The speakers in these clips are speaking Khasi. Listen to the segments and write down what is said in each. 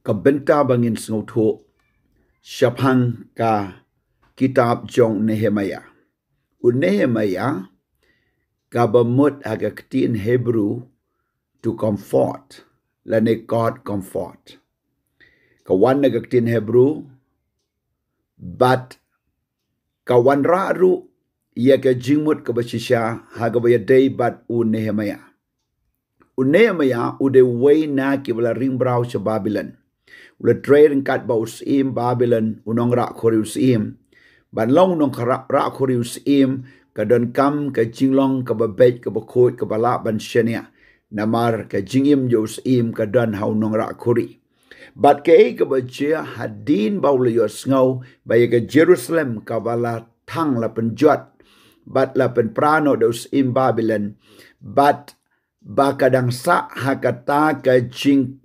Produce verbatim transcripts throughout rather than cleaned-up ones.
Ka bynta ba ngin sngewthuh shaphang ka kitab jong Nehemiah. U Nehemiah kaba mut ha ka ktien Hebrew to comfort, lane God comfort. Ka wan na ka ktien Hebrew, bad ka wanrah ruh ïa ka jingmut kaba shisha ha kaba ïadei bad u Nehemiah. U Nehemiah u dei uwei na kiba la ring brau sha Babilon. U la trei ryngkat bad u syiem Babilon, u nongrah khuri u syiem. Ban long u nongrah khuri u syiem, ka donkam ka jinglong kaba beit, kaba khuid, kaba lah ban shaniah. Namar ka jingim jong u syiem ka don ha u nongrah khuri. Bad kaei kaba jia, hadien ba u la ïohsngew ba ïa ka Jerusalem kaba la thang, la pynjot bad la pynpra noh da u syiem Babilon, bad ba ka dang sah ha kata ka jing,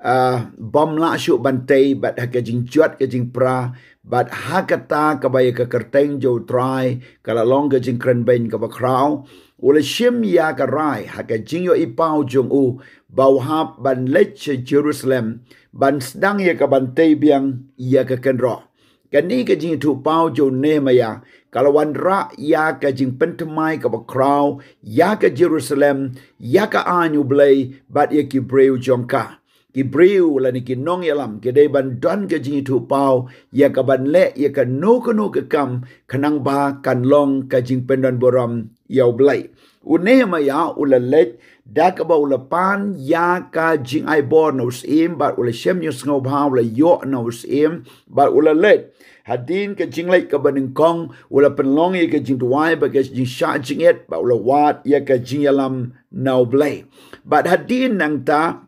ah, bym lah shuh ban tei, bad ha ka jingjot ka jingpra, bad ha kata kaba ïa ka kyrteng jong u Trai ka la long ka jingkren beiñ kaba khraw. U la shim ïa ka rai ha ka jingïohi paw jong u ba u hap ban leit sha Jerusalem ban sdang ïa ka ban tei biang ïa ka kynroh. Kane ka jingïathuh paw jong u Nehemiah ka la wanrah ïa ka jingpynthymmai kaba khraw ïa ka Jerusalem, ïa ka aiñ U Blei, bad ïa ki briew jong ka. Ki briew lane ki nongïalam ki dei ban don ka jingïathuh paw ïa ka ban leh ïa kano kano ka kam, khnang ba kan long ka jingpyndonburom ïa U Blei. U Nehemiah u la leit da kaba u la pan ïa ka jingai bor na u syiem, bad u la shem ïohsngew bha, u la ïoh na u syiem, bad u la leit. Hadien ka jingleit kaba nyngkong, u la pynlong ïa ka jingduwai bad ka jingshah jingit, bad u la wad ïa ka jingïalam na U Blei. Bad hadien nangta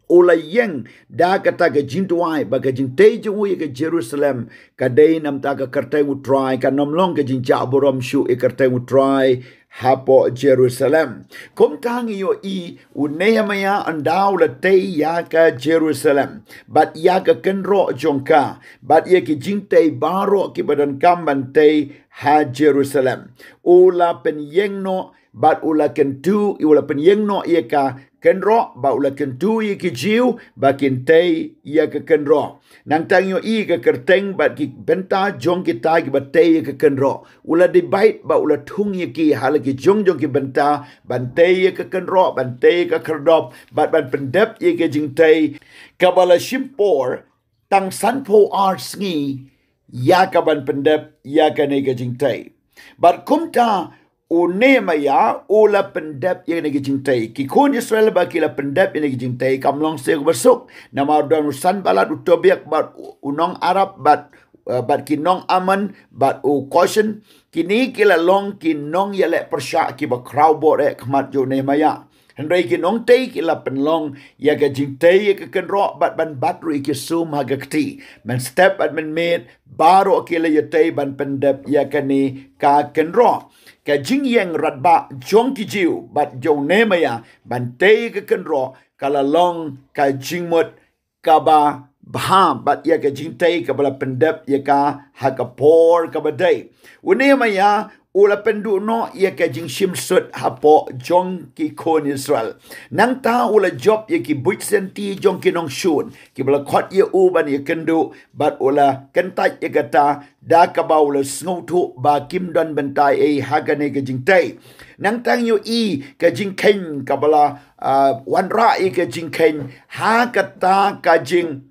u la ïeng da kata ka jingduwai ba ka jingtei jong u ïa ka Jerusalem ka dei namar ka kyrteng U Trai, kan ym long ka jingjah burom shuh ïa ka kyrteng U Trai hapoh Jerusalem. Kumta ngi ïohi u Nehemiah ynda u la tei ïa ka Jerusalem, bad ïa ka kynroh jong ka, bad ïa ki jingtei baroh kiba donkam ban tei ha Jerusalem. U la pynïeng noh, bad u la kyntu, u la pynïeng noh ïa ka kynroh, bad u la kyntu ïa ki Jiw ba kin tei ïa ka kynroh. Nangta ngi ïohi ka kyrteng bad ki bynta jong kita kiba tei ïa ka kynroh. U la divide bad u la thung ïa ki ha la ki jong jong ki bynta ban tei ïa ka kynroh, ban tei ïa ka khyrdop, bad ban pyndep ïa ka jingtei, kaba la shim por tang sanphew ar sngi ïa ka ban pyndep ïa kane ka jingtei. Bad kumta u Nehemiah u la pyndep ïa kane ka jingtei. Ki khun Israel ba ki la pyndep ïa kane ka jingtei kam long shuh kaba suk. Namar don u Sanballat, u Tobiah, bad u, u nong Arab, bad, eh, bad ki nong Ammon, bad u Geshem. Kine ki la long ki nongïaleh pyrshah kiba khraw bor eh ha khmat jong u Nehemiah. Hynrei ki nongtei ki la pynlong ïa ka jingtei ïa ka kynroh bad ban bat ruh ïa ki sum ha ka kti. Mynstep bad mynmiet baroh ki la ïatei ban pyndep ïa kane ka kynroh. Ka jingïeng radbah jong ki Jiw bad jong u Nehemiah ban tei ïa ka kynroh ka la long ka jingmut kaba bha bad ïa ka jingtei kaba la pyndep ïa ka ha ka por kaba dei. U Nehemiah u la pynduh noh ïa ka jingshim sut hapoh jong ki khun Israel. Nangta u la jop ïa ki buit senti jong ki nongshun kiba la khot ïa u ban ïakynduh, bad u la kyntait ïa kata da kaba u la sngewthuh ba kim don bynta ei ha kane ka jingtei. Nangta ngi ïohi ka jingkheiñ kaba la, ah, wanrah ïa ka jingkheiñ ha kata ka jing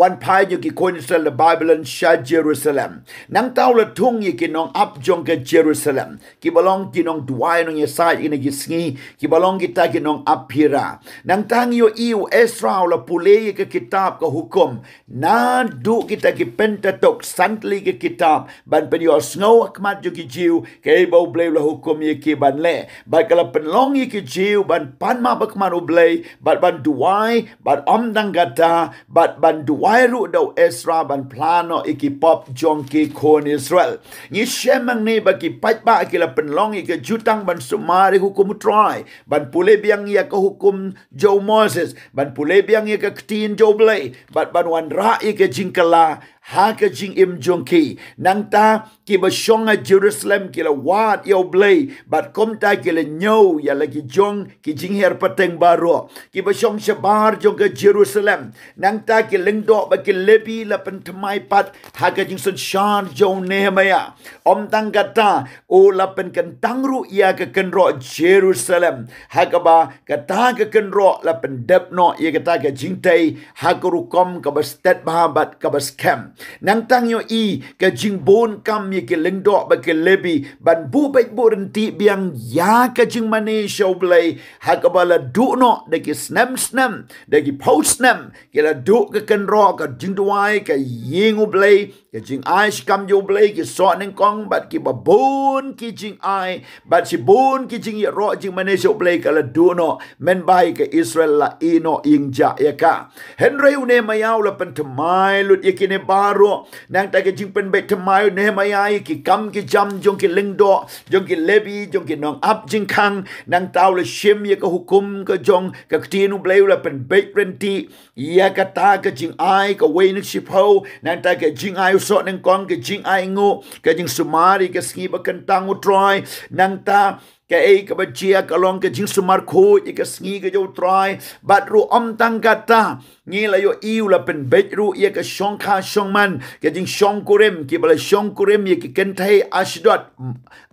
wan phai jong ki khun Israel na Babilon sha Jerusalem. Nangta u la thung ïa ki nongap jong ka Jerusalem, kiba long ki nongduwai nongïasaid ïa kine ki sngi, kiba long kita ki nongap phira. Nangta ngi ïohi u Ezra u la pule ïa ka kitab ka hukum. Naduh kita ki Pentateuch, san tylli ki kitab, ban pynïohsngew ha khmat jong ki Jiw kaei ba U Blei u la hukum ïa ki ban leh. Bad ka la pynlong ïa ki Jiw ban pan map ha khmat U Blei, bad ban duwai, bad ym tang kata, bad ban duwai ruh da u Ezra ban phla noh ïa ki pop jong ki khun Israel. Ngi shem hangne ba ki paidbah ki la pynlong ïa ka jutang ban sumar ïa ka hukum U Trai, ban pule biang ïa ka hukum jong u Moses, ban pule biang ïa ka ktien jong U Blei, bad ban wanrah ïa ka jingkylla ha ka jingim jong ki. Nangta kiba shong ha Jerusalem ki la wad ïa U Blei, bad kumta ki la ñiew ïa la ki jong ki jinghiar pateng baroh. Kiba shong shabar jong ka Jerusalem, nangta ki lyngdoh bad ki Lebi la pynthymmai pat ha ka jingsynshar jong u Nehemiah. Ym tang kata, u la pynkyntang ruh ïa ka kynroh Jerusalem, ha kaba kata ka kynroh la pyndep noh ïa kata ka jingtei ha ka rukom kaba stet bha bad kaba skhem. Nangta ngi ïohi ka jingbun kam ïa ki lyngdoh bad ki Lebi ban buh beit buh ryntih biang ïa ka jingmane sha U Blei, ha kaba la duh noh da ki snem snem, da ki phew snem, ki la duh ka kynroh, ka jingduwai, ka ïing U Blei, ka jingai shi kam jong U Blei, ki soh nyngkong bad kiba bun ki jingai bad shibun ki jingïaroh jingmane sha U Blei ka la duh noh, mynba ka Israel la ïehnoh ïing jah ïa ka. Hynrei u Nehemiah u la pynthymmai lut ïa kine baroh. Nangta ka jingpynbeit thymmai u Nehemiah ïa ki kam ki jam jong ki lyngdoh, jong ki Lebi, jong ki nongap jingkhang. Nangta u la shim ïa ka hukum ka jong ka ktien U Blei, u la pynbeit ryntih ïa kata ka jingai kawei na ki shiphew, nangta ka jingai u soh nyngkong, ka jingai nguh, ka jingsumar ïa ka sngi ba kyntang U Trai, nangta kaei kaba jia ka long ka jingsumar khuid ïa ka sngi ka jong U Trai. Bad ruh ym tang kata, ngi la ïohi u la pynbeit ruh ïa ka shongkha shongman, ka jingshongkurim, kiba la shongkurim ïa ki kynthei Ashdod,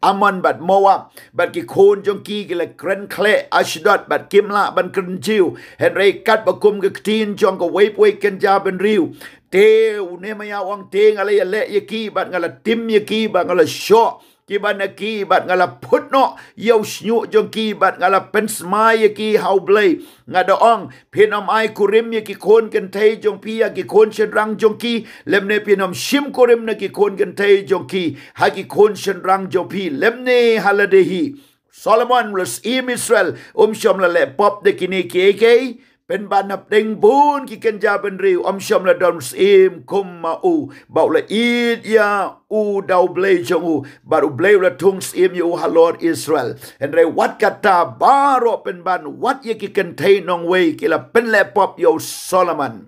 Ammon bad Moab, bad ki khun jong ki ki la kren khleh Ashdod bad kim lah ban kren jiew. Hynrei katba kum ka ktien jong kawei pa kawei kynja bynriew, te u Nehemiah u ong, te nga la ïaleh ïa ki bad nga la tim ïa ki bad nga la shoh kiba na ki bad nga la phut noh ïa u shñiuh jong ki bad nga la pynsmai ïa ki ha U Blei. Nga da ong, phin ym ai kurim ïa ki khun kynthei jong phi ha ki khun shynrang jong ki, lymne phin ym shim kurim na ki khun kynthei jong ki ha ki khun shynrang jong phi, lymne ha lade hi. Solomon u la syiem Israel, um shym la leh pop da kine kiei kiei, pynban hapdeng bun ki kynja bynriew ym shym la don syiem kum ma u, ba u la ïeit ïa u da U Blei jong u, bad U Blei u la thung syiem ïa u halor Israel. Hynrei wat kata baroh pynban wat ïa ki kynthei nongwei ki la pynleh pop ïa u Solomon.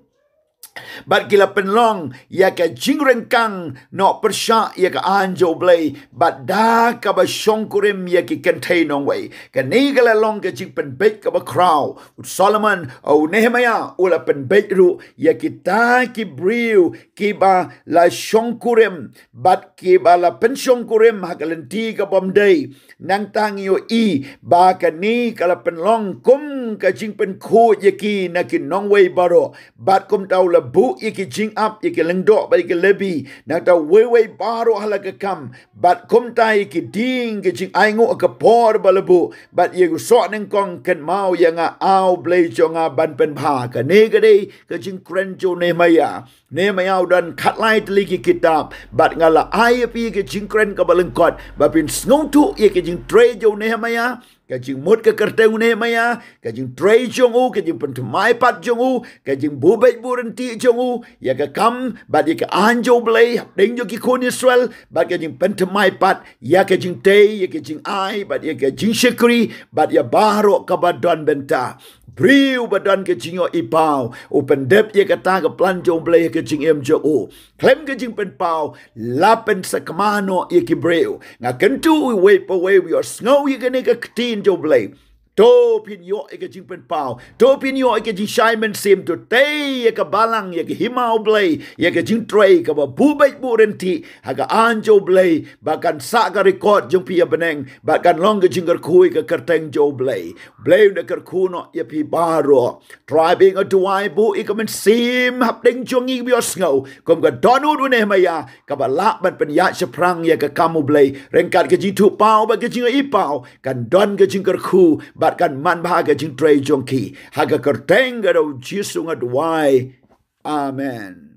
Bad ki la pynlong ïa ka jingryngkang noh pyrshah ïa ka aiñ jong U Blei, bad da kaba shongkurim ïa ki kynthei nongwei. Kane ka la long ka jingpynbeit kaba khraw. U Solomon, u Nehemiah u la pynbeit ruh ïa kita ki briew kiba la shongkurim bad kiba la pynshongkurim ha ka lynti ka bym dei. Nangta ngi ïohi ba kane ka la pynlong kum ka jingpynkhuid ïa ki na ki nongwei baroh. Bad kumta u la buh ïa ki jingap ïa ki lyngdoh bad ïa ki Lebi, nangta uwei uwei baroh ha la ka kam. Bad kumta ïa ki dieng ki jingainguh ha ka por ba la buh, bad ïa u soh nyngkong, kynmaw ïa nga, A Blei jong nga, ban pynbha. Kane ka dei ka jingkren jong u Nehemiah. Nehemiah u don khatlai tylli ki kitab, bad nga la ai ïa phi ka jingkren kaba lyngkot ba phin sngewthuh ïa ka jingtrei jong u Nehemiah, ka jingmut ka kyrteng u Nehemiah, ka jingtrei jong u, ka jingpynthymmai pat jong u, ka jingbuh beit buh ryntih jong u ïa ka kam bad ïa ka aiñ jong U Blei hapdeng jong ki khun Israel, bad ka jingpynthymmai pat ïa ka jingtei, ïa ka jingai bad ïa ka jingshakri, bad ïa baroh kaba don bynta. Briew ba don ka jingïohi paw, u pyndep ïa kata ka plan jong U Blei ha ka jingim jong u. Khlem ka jingpynpaw, la pynsakma noh ïa ki briew. Nga kyntu uwei pa uwei u ïohsngew ïa kane ka ktien jong U Blei. To phin ïoh ïa ka jingpynpaw, to phin ïoh ïa ka jingshai mynsiem, to tei ïa ka balang, ïa ka hima U Blei, ïa ka jingtrei kaba buh beit buh ryntih ha ka aiñ jong U Blei, ba kan sah ka record jong phi ha bneng, ba kan long ka jingkyrkhu ïa ka kyrteng jong U Blei. Blei un da kyrkhu noh ïa phi baroh. Trai, ba nga duwai, buh ïa ka mynsiem hapdeng jong ngi ba ïohsngew kum ka dohnud u Nehemiah, kaba lah ban pynïaid shaphrang ïa ka kam U Blei ryngkat ka jingthuhpaw bad ka jingïohi paw. Kan don ka jingkyrkhu bad kan manbha ka jingtrei jong ki. Ha ka kyrteng ka jong U Jisu nga duwai. Amen.